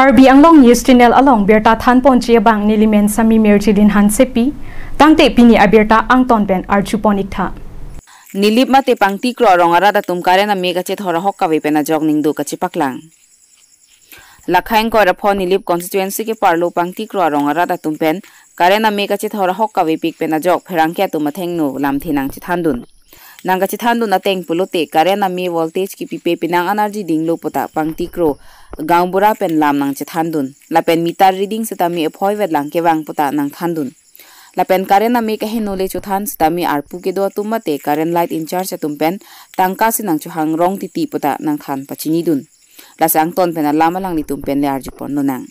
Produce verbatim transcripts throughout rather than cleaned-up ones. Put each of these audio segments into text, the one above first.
Karbi Anglong News Channel along birta thanponji abang nelimen Sami Mirjilin Hansepi, tangte pini abirta angton pen arjupon iktha. Nilip mate Pangtikro arong arat atum current ame kachethor ahok kave pen ajok ningduk kachepaklang. Lakhang koiraphon Nilip constituency keparlo Pangtikro arong arat atum pen current ame kachethor ahok kavepik pen ajok pherangke atum athengno lamthe nangchethandun. Nangkachethandun ateng pulote current ame voltage kipipe penang anarji dinglo puta Pangtikro gaonbura pen lam nangchethandun. Lapen meter reading sitame ephoi vetlang kevang puta nangthandun. Lapen current ame kaheno le chothan sitame arpu kedo atum mate current light in charge atum pen tangka si nangchohang rong titi puta nangthan pachinidun. Lasi angton pen alam alanglitum pen le arjupon lonang.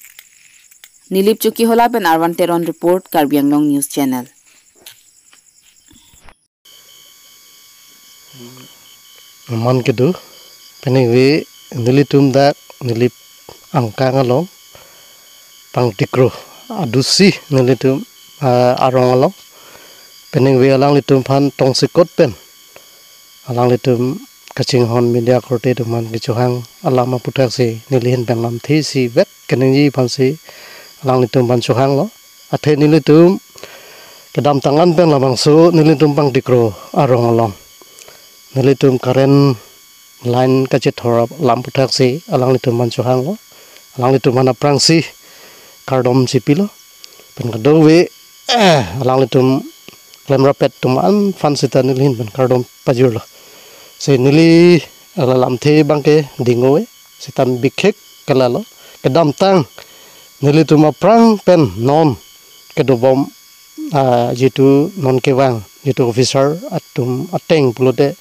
Nilip Chokihola pen Arvan Teron report, Karbi Anglong News Channel. Man kedo, peningve nelitum dak Nilip angkang along, Pangtikro adusi nelitum, ah, arong along, peningve alanglitum aphan tongsekot pen alanglitum kachinghon media korte atum aphan kechohang alam aputhak si neli ahin pen lamthe isi vet keningji aphan si alanglitum aphan chohanglo. Athe nelitum kedamtang an pen labangso nelitum Pangtikro arong along nelitum current line kachethor alam aputhak si alanglitum aphan chohanglo. Alanglitum aphan aphrangsi kardom chipilo. Pen kadokave, eh, alanglitum klemrapet atum aphan sita neli ahin pen kardom pajirlo. Si neli, eh, la lamthe abangke ding-ove, sita bikhek ke lalo. Kedamtang nelitum aphrang pen non kedobom, ah, jitu non kevang, jitu officer atum ateng pulote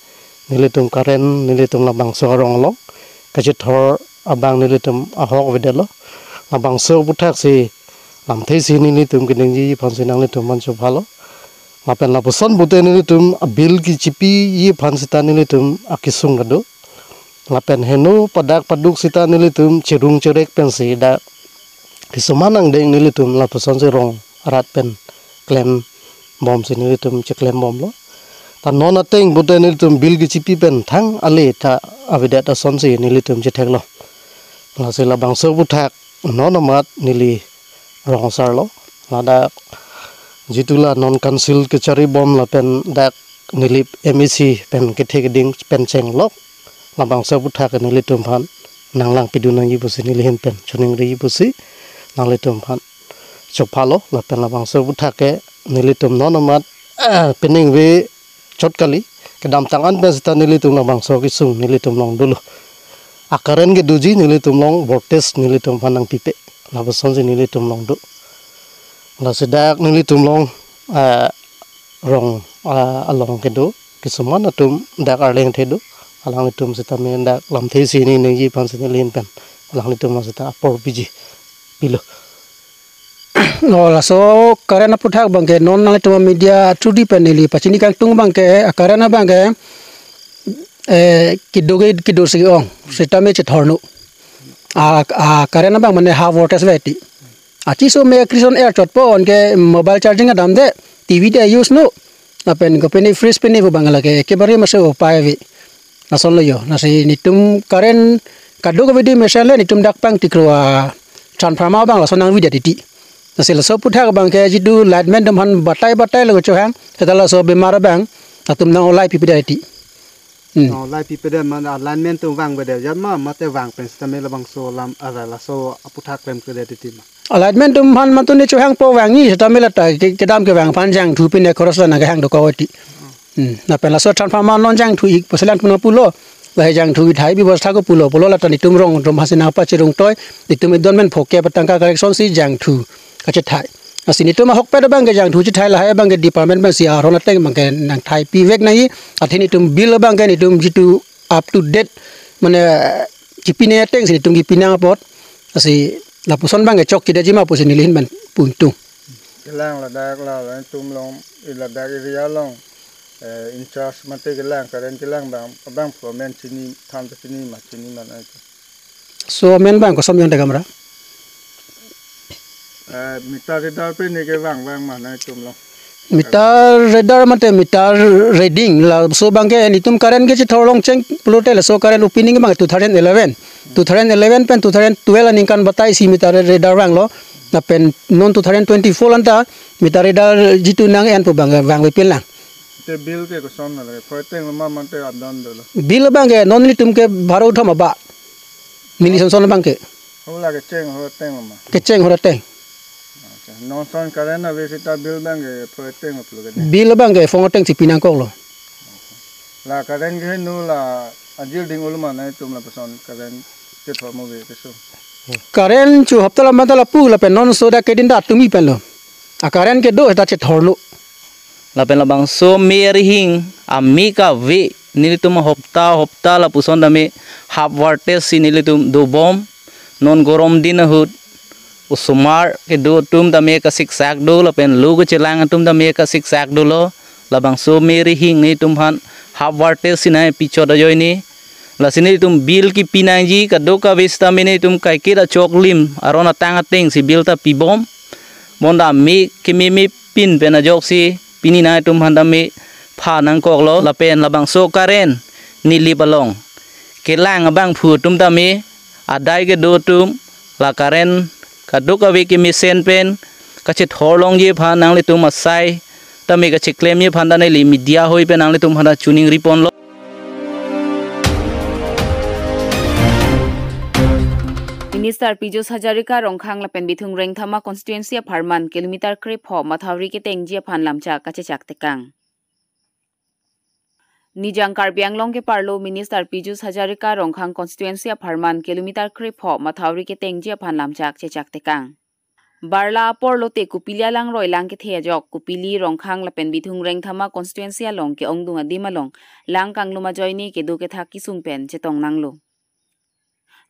nelitum current, nelitum labangso arong along kachethor abang nelitum ahok avedetlo. Labangso aputhak si lamthe isi nelitum keningji aphan si nanglitum aphan chophalo. Lapen lapuson pute nelitum abill kichipiji aphan sita nelitum akesung kedo. Lapen heno padak paduk sita nelitum cherung cherek pensi dak kisuman angdeng nelitum lapuson si rong arat pen klembom si nelitum cheklembomlo. Ta non ateng pute nelitum bill kichipi pen thang ale ta avedet ason si nelitum chetheklo. Lasi labangso aputhak non amat neli rong asarlo. Ladak jitu la non council kecharibom lapen dak Nilip M A C pen kethe keding pen chenglok, labangso aputhak ke nelitum aphan nanglangpidun nangji pusi neli ahin pen choningri pusi nanglitum aphan chophalo. Lapen labangso aputhak ke nelitum non amat, eh, peningve chot kali, kedamtang an pen sita nelitum labangso kesung nelitum along dolo. Acurrent kedoji nelitum along voltage nelitum aphan nangpipe, lapuson si nelitum along do. Lasi dak nelitum along, eh, rong, ah, along kedo kisuman atum dak arleng the do, alanglitum sitame dak lamthe isi ningji aphan si neli ahin pen alanglitum sita apor piji pilo. Oh, laso current aputhak abangke non nanglitum media through di pen neli pachini kangtung abangke, ah, current abangke, eh, kedo ke kedo si ong, sitame chethorno. Ah, ah, current abang mane half voltage ave ti. Achi so me Christian air chotpo, anke mobile charging adamde, T V de use no. Lapen kopine fridge pine pu abang lake ekebare mase upai ave. Lasonlo yo. Lasi netum current kadokave di mesen le netum dak Pangtikro a-transformer abang lason nangvedet titi. Lasi laso aputhak abangke jitu lineman atum aphan batai batai lo chohang. Seta laso bemar abang latum nang-olai pipedet titi. Hmm. Oh, lai pipedet mane alignment atum vangvedet jat ma, mate vang pen sitame labangso alam, ah, laso aputhak klemkledet titi ma. Alignment atum aphan matuni chohangpo vangji, sitame lata ke-, kedam kevang aphan jangthu pine koros la nangkehang dokok titi. Hmm. Lapen laso transformer non jangthu-ik pu selang puna pulo. Lahai jangthu-ik thai bibostha ko pulo, pulo lata netum rong atum aphan si nangpachirung toi, netum idon men phoke patangka collection si jangthu kachethai. Lasi netum ahokpet abangke jangthu chethai, lahai abangke department pensi aron ateng abangke nangthai pivek nangji, athe netum bill abangke netum jitu up to date, mane chipine ateng si netum kipi nang apot. Lasi lapuson abangke chokchedetji ma pusi neli ahin pen pangtung. Kelang ladak la, latum along, ladak area along, eh, in charge mate kelang, current kelang abang, abang foreman chini, than chini ma, chini ma nai. So amen abang koson yon te kamra? Eh, meter reader pine kevang vang ma nangtum along. Meter reader mate meter reading, laso abangke nelitum current kechethor longcheng pulote laso current opening abang two thousand eleven. Two thousand eleven pen two thousand twelve aningkan batai si meter reader vanglo. Lapen non two thousand twenty-four anta meter reader jitu nang-en pu abang vangvepin lang. Te bill ke koson nang lage, phoiteng lo ma mate adon dolo. Bill abangke non nelitum ke baro thom aba. Neli sonson abangke. Ho lage cheng ho teng lo ma. Kecheng ho teng. Acha, non son current ave seta bill abangke phoiteng lo pulo ke ne. Bill abangke phongo teng si pinangkoklo. La current ke nu la ajil ding ulma nangtum lapuson current chethor mo ve keso. Current chu hapta la mata lapu lapen non so dak kedin dak tumi penlo. A current kedo heta chethorlo. Lapen labangso me arihing, a me kave nelitum hopta hopta lapuson tame half voltage si nelitum dobom. Non gorom din ahut osomar kedo atum tame kasiksak do lapen lo kechelang atum tame kasiksak dolo. Labangso me arihing nelitum aphan half voltage si nangpichot ajoine. Lasi nelitum bill kipi nangji, kadokave sitame nelitum kaiketa choklim aron atang ateng si bill ta pibom. Bonta me kememe pin pen ajoksi pini nangtum aphan tame pha nangkoklo lapen labangso current Nilip along kelang abangphu atum tame adai kedo atum la current kadokave kemesen pen kachethor longji aphan nanglitum asai tame kacheklemji aphan ta neli media hoi pen nanglitum aphan ta choningri ponlo. Minister Piyush Hazarika Rongkhang lapen Bithung Rengthama constituency apharman kilometer krepho mathauri ketengji aphan lamchak kachechak tekang. Nijang Karbi Anglong keparlo Minister Piyush Hazarika Rongkhang constituency apharman kilometer krepho mathauri ketengji aphan lamchak chechak tekang. Barla apor lote Kopili alangroi lang kethe ajok Kopili, Rongkhang lapen Bithung Rengthama constituency along ke-ongdung adim along lang kanglum ajoine kedo kethak kesung pen chetong nanglo.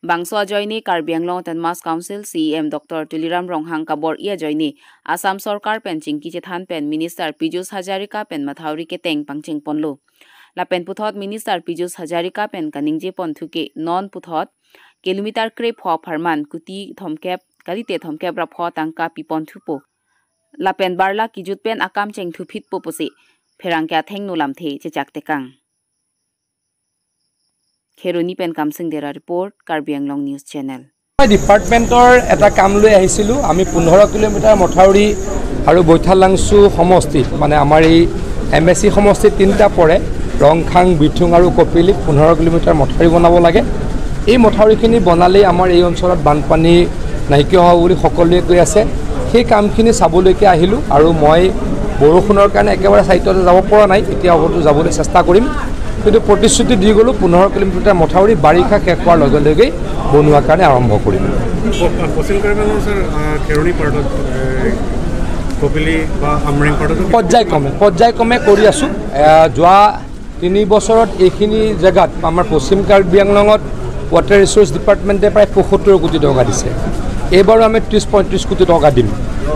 Bangso ajoine Karbi Anglong Autonomous Council C E M Doctor Tuliram Ronghang kabor-i ajoine Assam Sorkar pen chingki chethan pen Minister Piyush Hazarika pen mathauri keteng pangcheng ponlo. Lapen puthot Minister Piyush Hazarika pen kaningje ponthu ke non puthot kilometer krepho apharman kuti thomkep kalite thomkep ra pho tangka pi ponthupo. Lapen barla kijut pen akam chengthuphitpo pusi pherangke athengno lamthe chechak tekang. Kheroni pen Kamsing Dera report, Karbi Anglong News Channel. মই ডিপাৰ্টমেণ্টৰ এটা কাম লৈ আহিছিলোঁ। আমি পোন্ধৰ কিলোমিটাৰ মথাউৰি আৰু বৈঠালাংচু সমষ্টিত, মানে আমাৰ এই এম এ চি সমষ্টিত তিনিটা পৰে, ৰংখাং, বিথুং আৰু কপিলিত পোন্ধৰ কিলোমিটাৰ মথাউৰি বনাব লাগে। এই মথাউৰিখিনি বনালেই আমাৰ এই অঞ্চলত বানপানী নাইকিয়া হ'ব বুলি সকলোৱে কৈ আছে। সেই কামখিনি চাবলৈকে আহিলোঁ আৰু মই বৰষুণৰ কাৰণে একেবাৰে ছাইটতে যাব পৰা নাই। এতিয়া হয়তো যাবলৈ চেষ্টা কৰিম, কিন্তু প্ৰতিশ্ৰুতি দি গ'লোঁ, পোন্ধৰ কিলোমিটাৰ মথাউৰি বাৰিষা শেষ হোৱাৰ লগে লগেই বনোৱাৰ কাৰণে আৰম্ভ কৰিম। প-, পশ্চিম কাৰ্বি আংলং, ছাৰ, আহ, খেৰণি পাৰ্টত, এ, কপিলি বা আমৰেং পাৰ্টতো পৰ্যায়ক্ৰমে, পৰ্যায়ক্ৰমে কৰি আছোঁ। এ, যোৱা তিনি বছৰত এইখিনি জেগাত আমাৰ পশ্চিম কাৰ্বি আংলঙত ৱাটাৰ ৰিচ'ৰ্চ ডিপাৰ্টমেণ্টে প্ৰায় পঁয়সত্তৰ কোটি টকা দিছে। এইবাৰো আমি ত্ৰিছ পঁয়ত্ৰিছ কোটি টকা দিম।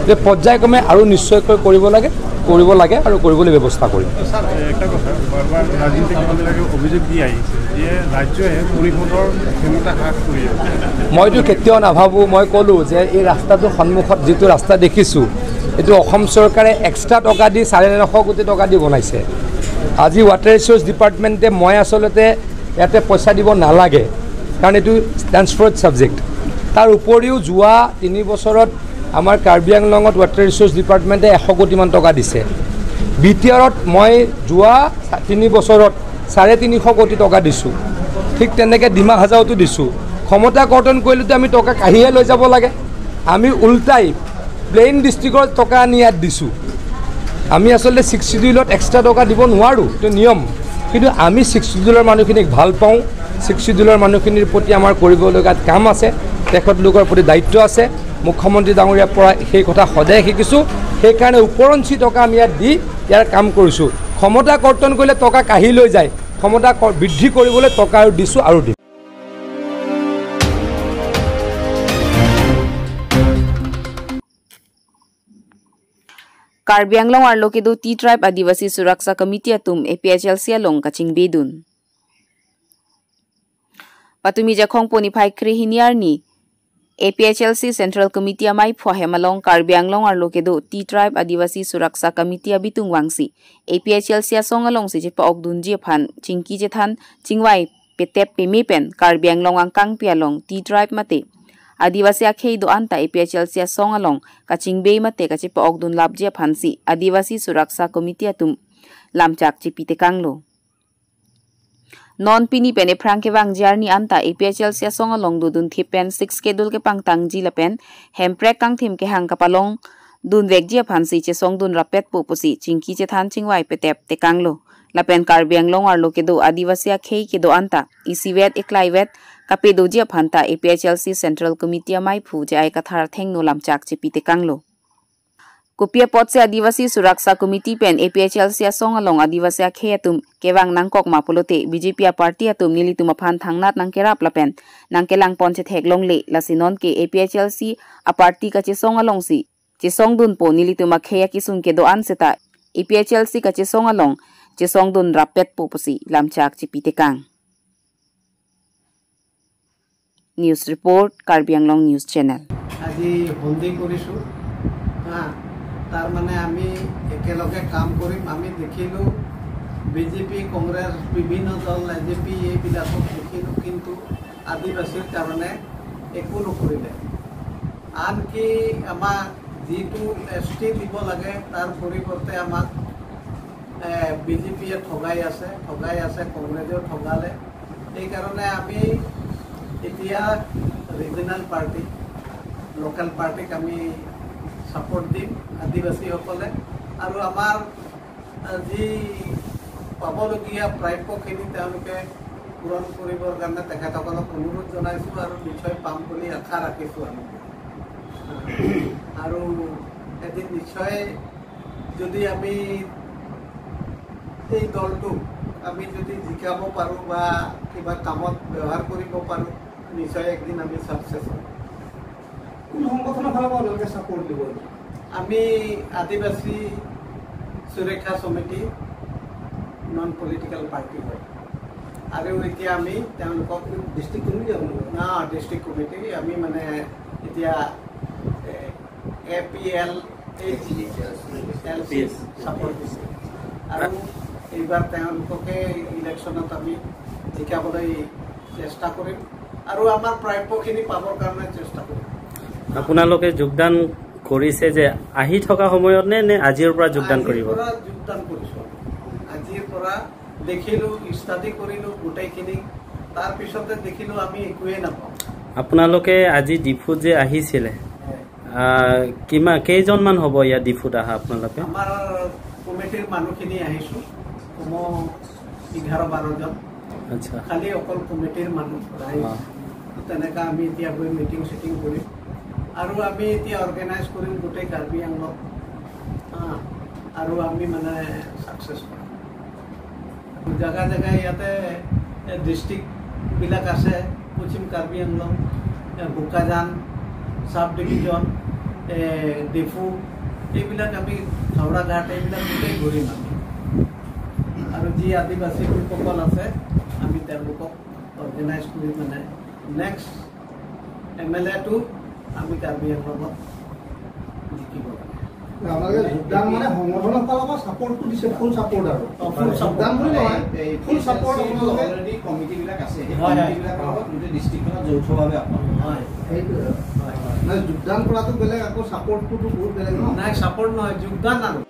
যে পৰ্যায়ক্ৰমে আৰু নিশ্চয়কৈ কৰিব লাগে, কৰিব লাগে আৰু কৰিবলৈ ব্যৱস্থা কৰিম। ছাৰ, এ, এটা কথা, বাৰ বাৰ ৰাজনীতিক দলবিলাকে অভিযোগ দি আহিছে যে ৰাজ্যই পৰিষদৰ ক্ষমতা হ্ৰাস কৰি আছে। মইতো কেতিয়াও নাভাবোঁ, মই ক'লোঁ যে এই ৰাস্তাটো সন্মুখত যিটো ৰাস্তা দেখিছোঁ, এইটো অসম চৰকাৰে এক্সট্ৰা টকা দি চাৰে নশ কোটি টকা দি বনাইছে। আজি ৱাটাৰ ৰিচ'ৰ্চ ডিপাৰ্টমেণ্টে, মই আচলতে ইয়াতে পইচা দিব নালাগে, কাৰণ এইটো ট্ৰেন্সফাৰ্ড ছাবজেক্ট। তাৰ উপৰিও যোৱা তিনি বছৰত আমাৰ কাৰ্বি আংলঙত ৱাটাৰ ৰিচ'ৰ্চ ডিপাৰ্টমেণ্টে এশ কোটিমান টকা দিছে। বি টি আৰত মই যোৱা চা-, তিনি বছৰত চাৰে তিনিশ কোটি টকা দিছোঁ। ঠিক তেনেকে ডিমা হাজাওতো দিছোঁ। ক্ষমতা কৰ্তন কৰিলেতো আমি টকা কাঢ়িহে লৈ যাব লাগে। আমি উল্টাই প্লেইন ডিষ্ট্ৰিক্টৰ টকা আনি ইয়াত দিছোঁ। আমি আচলতে ছিক্স শ্বিডিউলত এক্সট্ৰা টকা দিব নোৱাৰোঁ, এইটো নিয়ম। কিন্তু আমি ছিক্স শ্বিডিউলৰ মানুহখিনিক ভাল পাওঁ, ছিক্স শ্বিডিউলৰ মানুহখিনিৰ প্ৰতি আমাৰ কৰিবলগীয়া কাম আছে, তেখেতলোকৰ প্ৰতি দায়িত্ব আছে। মুখ্যমন্ত্ৰী ডাঙৰীয়াৰ পৰা সেই কথা সদায় শিকিছোঁ। সেইকাৰণে ওপৰঞ্চি টকা আমি ইয়াত দি ইয়াৰ কাম কৰিছোঁ। ক্ষমতা কৰ্তন কৰিলে টকা কাঢ়ি লৈ যায়, ক্ষমতা ক-, বৃদ্ধি কৰিবলৈ টকা আৰু দিছোঁ আৰু দিম। Karbi Anglong arlo kedo T-Tribe Adivasi Suraksha Committee atum A P H L C along kachingbedun. Patumi Jakhong pu niphai kre hini arni A P H L C Central Committee amei phu ahem along Karbi Anglong arlo kedo Tea Tribe Adivasi Suraksha Committee abitung vangsi A P H L C asong alongsi chepa-okdunji aphan chingki chethan chingvai petep peme pen Karbi Anglong angkangpi along Tea Tribe mate Adivasi akhei do-an ta A P H L C asong along kachingbe mate kachepa-okdun lapji aphansi Adivasi Suraksha Committee atum lamchak chepi tekanglo. Non pini pen ephrang kevangji arni anta A P H L C asong along dodun thip pen Sixth Schedule kepangtangji lapen hemprek kangthim kehang kapalongdun vekji aphansi chesongdun rapetpo pusi chingki chethan chingvai petep tekanglo. Lapen Karbi Anglong arlo kedo Adivasi akhei kedo-an ta isivet eklaivet kapedoji aphan ta A P H L C Central Committee amei phu J I Kathar athengno lamchak chepi tekanglo. Kopi apotsi Adivasi Suraksha Committee pen A P H L C asong along Adivasi akhei atum kevang nangkok ma pulote B J P aparty atum nelitum aphan thangnat nangkerap lapen nangkelangpon chetheklongle, lasi nonke A P H L C aparty kachesong alongsi chesongdunpo, nelitum akhei akesung kedo-an seta A P H L C kachesong along chesongdun rapetpo pusi lamchak chepi tekang. News report, Karbi Anglong News Channel. আজি সন্ধি কৰিছোঁ। হা, তাৰমানে আমি একেলগে কাম কৰিম। আমি দেখিলোঁ B J P, Congress, বিভিন্ন দল, এ জি পি, এইবিলাকক দেখিলোঁ, কিন্তু আদিবাসীৰ কাৰণে একো নকৰিলে। আনকি আমাক যিটো এছ টি দিব লাগে, তাৰ পৰিৱৰ্তে আমাক, এ, বি জে পিয়ে ঠগাই আছে, ঠগাই আছে, কংগ্ৰেছেও ঠগালে। সেইকাৰণে আমি এতিয়া ৰিজনেল পাৰ্টি, লোকেল পাৰ্টিক আমি ছাপোৰ্ট দিম, আদিবাসীসকলে। আৰু আমাৰ, আ, যি পাবলগীয়া প্ৰাপ্যখিনি তেওঁলোকে পূৰণ কৰিবৰ কাৰণে তেখেতসকলক অনুৰোধ জনাইছোঁ আৰু নিশ্চয় পাম বুলি আশা ৰাখিছোঁ আমি। আৰু এদিন নিশ্চয় যদি আমি এই দলটো আমি যদি জিকাব পাৰোঁ বা কিবা কামত ব্যৱহাৰ কৰিব পাৰোঁ, নিশ্চয় একদিন আমি ছাকচেছ হ'ম। কোন সংগঠনৰ ফালৰ পৰা আপোনালোকে ছাপোৰ্ট দিব? আমি আদিবাসী সুৰক্ষা সমিতি, নন পলিটিকেল পাৰ্টি হয়। আৰু এতিয়া আমি তেওঁলোকক ডিষ্ট্ৰিক্ট কমিটি আপোনালোকৰ? না, ডিষ্ট্ৰিক্ট কমিটি। আমি মানে এতিয়া এ পি এল এ জি এল চি ছাপোৰ্ট দিছে। আৰু এইবাৰ তেওঁলোককে ইলেকশ্যনত আমি জিকাবলৈ চেষ্টা কৰিম আৰু আমাৰ প্ৰাপ্যখিনি পাবৰ কাৰণে চেষ্টা কৰিম। আপোনালোকে যোগদান কৰিছে যে আহি থকা সময়ত নে, নে আজিৰ পৰা যোগদান কৰিব? আজিৰ পৰা যোগদান কৰিছোঁ। আজিৰ পৰা দেখিলোঁ, ষ্টাডি কৰিলোঁ গোটেইখিনি, তাৰ পিছতে দেখিলোঁ আমি একোৱেই নাপাওঁ। আপোনালোকে আজি ডিফুত যে আহিছিলে, হয়। আহ, কিমান, কেইজনমান হ'ব ইয়াত ডিফুত আহা আপোনালোকে? আমাৰ কমিটিৰ মানুহখিনি আহিছোঁ, কমেও এঘাৰ বাৰজন। আচ্ছা। খালি অকল কমিটিৰ মানুহ ৰাইজ। অ। তেনেকা আমি এতিয়া গৈ মিটিং চিটিং কৰিম আৰু আমি এতিয়া অৰ্গেনাইজ কৰিম গোটেই কাৰ্বি আংলং। হা, আৰু আমি মানে ছাকচেছ কৰিম। জেগা জেগাই ইয়াতে, এ, ডিষ্ট্ৰিক্টবিলাক আছে, পশ্চিম কাৰ্বি আংলং, এ, বোকাজান, ছাব ডিভিজন, এ, ডিফু, এইবিলাক আমি হাওৰাঘাট, এইবিলাক গোটেই ঘূৰিম আমি। আৰু যি আদিবাসী লোকসকল আছে, আমি তেওঁলোকক অৰ্গেনাইজ কৰি মানে নেক্সট এম এল এটো আমি কাৰ্বি আংলঙত জিকিব লাগে। আপোনালোকে যোগদান মানে সংগঠনৰ ফালৰ পৰা ছাপোৰ্টটো দিছে, ফুল ছাপোৰ্ট আৰু। অ, ফুল ছাপোৰ্ট। যোগদান বুলি নহয়, এই ফুল ছাপোৰ্ট আপোনালোকে। অলৰেডি কমিটিবিলাক আছে, সেই হয়, হয়। কমিটিবিলাকৰ লগত গোটেই ডিষ্ট্ৰিক্টখনত যৌথভাৱে আপোনালোকে। হয়। সেইটোৱে আৰু। হয়, হয়। মানে যোগদান কৰাটো বেলেগ, আকৌ ছাপোৰ্টটোতো বহুত বেলেগ ন? নাই, ছাপোৰ্ট নহয়, যোগদান আৰু।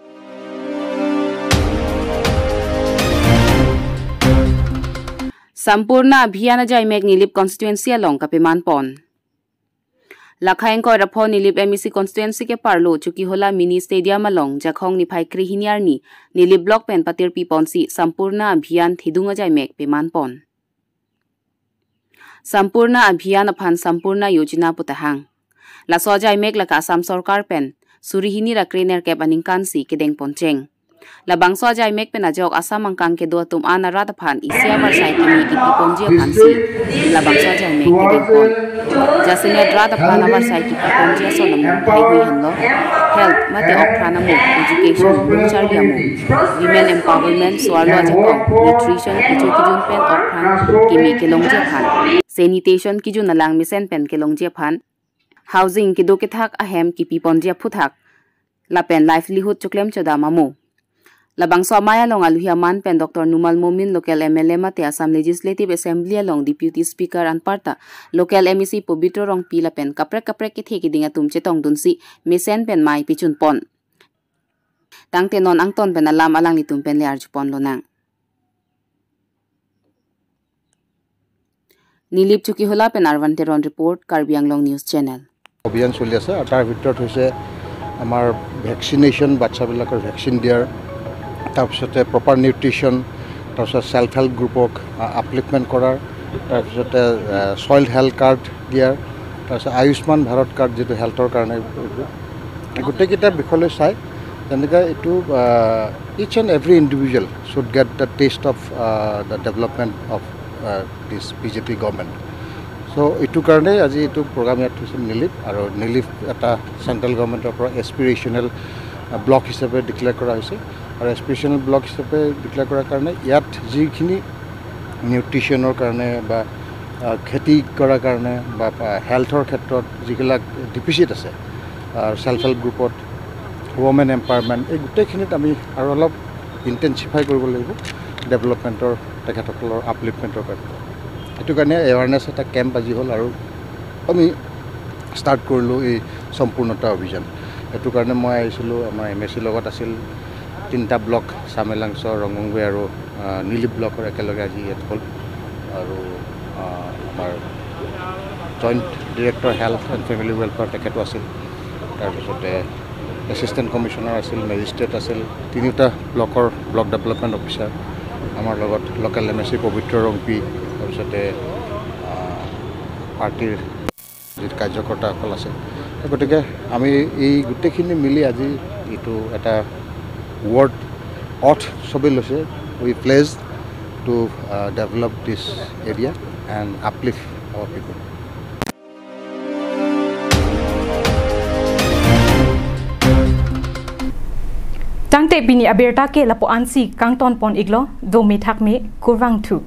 Sampoorna Abhiyan ajaimek Nilip constituency along kapeman pon. Lakha ingkoi ra pho Nilip M A C constituency ke-arlo Chokihola Mini Stadium along Jakhong niphai krehini arni Nilip Block pen patirpi ponsi Sampoorna Abhiyan thedung ajaimek peman pon. Sampoorna Abhiyan aphan Sampoorna Yojana pu tahang. Laso ajaimek lake Assam Sorkar pen suri hini ra krenerkep aningkan si kedeng poncheng. Labangso ajaimek pen ajok Assam angkang kedo atum an arat aphan isi avarsai kimi kipi ponji aphansi labangso ajaimek kedeng pon. Jasemet rat aphan avarsai kipi ponji ason amu haihui henlo, health mate okpran amu, education, longcharli amu, women empowerment, so-arlo ajakong, nutrition, kecho kejun pen okpran kimi kelongji aphan, sanitation kejun alang mesen pen kelongji aphan, housing kedo kethak ahem kipi ponji aphuthak lapen livelihood choklem chodam amo. Labangso amei along aluhi aman pen Doctor Numal Momin, local M L A mate Assam Legislative Assembly along Deputy Speaker anparta local M A C Pobitro Rongpi lapen kaprek kaprek kethe keding atum chetongdunsi mesen pen mei pichun pon. Tangte non angton pen alam alanglitum pen le arjupon lonang. Nilip Chokihola pen Arvan Teron report, Karbi Anglong News Channel. অভিযান চলি আছে আৰু তাৰ ভিতৰত হৈছে আমাৰ ভেকচিনেশ্যন, বাচ্চাবিলাকৰ ভেকচিন দিয়াৰ, তাৰপিছতে প্ৰপাৰ নিউট্ৰিশ্যন, তাৰপিছত ছেল্ফ হেল্প গ্ৰুপক আপলিফমেণ্ট কৰাৰ, তাৰপিছতে ছইল হেল্থ কাৰ্ড দিয়াৰ, তাৰপিছত আয়ুষ্মান ভাৰত কাৰ্ড যিটো হেল্থৰ কাৰণে, এইটো গোটেইকেইটা বিষয়লৈ চাই যেনেকৈ এইটো each and every individual should get the taste of the development of this B J P government. চ' এইটো কাৰণে আজি এইটো প্ৰগ্ৰাম ইয়াত থৈছে নিলিপ, আৰু নিলিপ এটা চেণ্ট্ৰেল গভৰ্ণমেণ্টৰ পৰা এছপিৰেশ্যনেল ব্লক হিচাপে ডিক্লেয়াৰ কৰা হৈছে। আৰু এছপিৰেশ্যনেল ব্লক হিচাপে ডিক্লেয়াৰ কৰাৰ কাৰণে ইয়াত যিখিনি নিউট্ৰিশ্যনৰ কাৰণে বা আহ, খেতি কৰাৰ কাৰণে বা হেল্থৰ ক্ষেত্ৰত যিবিলাক ডেফিচিট আছে, আৰু ছেল্ফ হেল্প গ্ৰুপত ৱমেন এম্পাৱাৰমেণ্ট, এই গোটেইখিনিত আমি আৰু অলপ ইনটেনচিফাই কৰিব লাগিব ডেভেলপমেণ্টৰ, তেখেতসকলৰ আপলিফমেণ্টৰ কাৰণে। সেইটো কাৰণে এৱাৰনেছ এটা কেম্প আজি হ'ল আৰু আমি ষ্টাৰ্ট কৰিলোঁ এই সম্পূৰ্ণতা অভিযান। সেইটো কাৰণে মই আহিছিলোঁ, আমাৰ এম এ চিৰ লগত আছিল, তিনিটা ব্লক, চামেলাংচ, ৰংগংগৈ আৰু আহ, নিলিপ ব্লকৰ একেলগে আজি ইয়াত হ'ল। আৰু আহ, আমাৰ joint director health and family welfare তেখেতো আছিল, তাৰপিছতে এছিষ্টেণ্ট কমিশ্যনাৰ আছিল, মেজিষ্ট্ৰেট আছিল, তিনিওটা ব্লকৰ ব্লক ডেভেলপমেণ্ট অফিচাৰ, আমাৰ লগত লোকেল এম এ চি পবিত্ৰ ৰংপি, তাৰপিছতে আহ, পাৰ্টীৰ যিটো কাৰ্যকৰ্তাসকল আছে। গতিকে আমি এই গোটেইখিনি মিলি আজি এইটো এটা ৱৰ্ড অথ সবে লৈছে, we pledge to develop this area and uplift our people. Tangte pini abirta ke lapu-ansi kangton pon iklo, dome thakme, kurvangthu.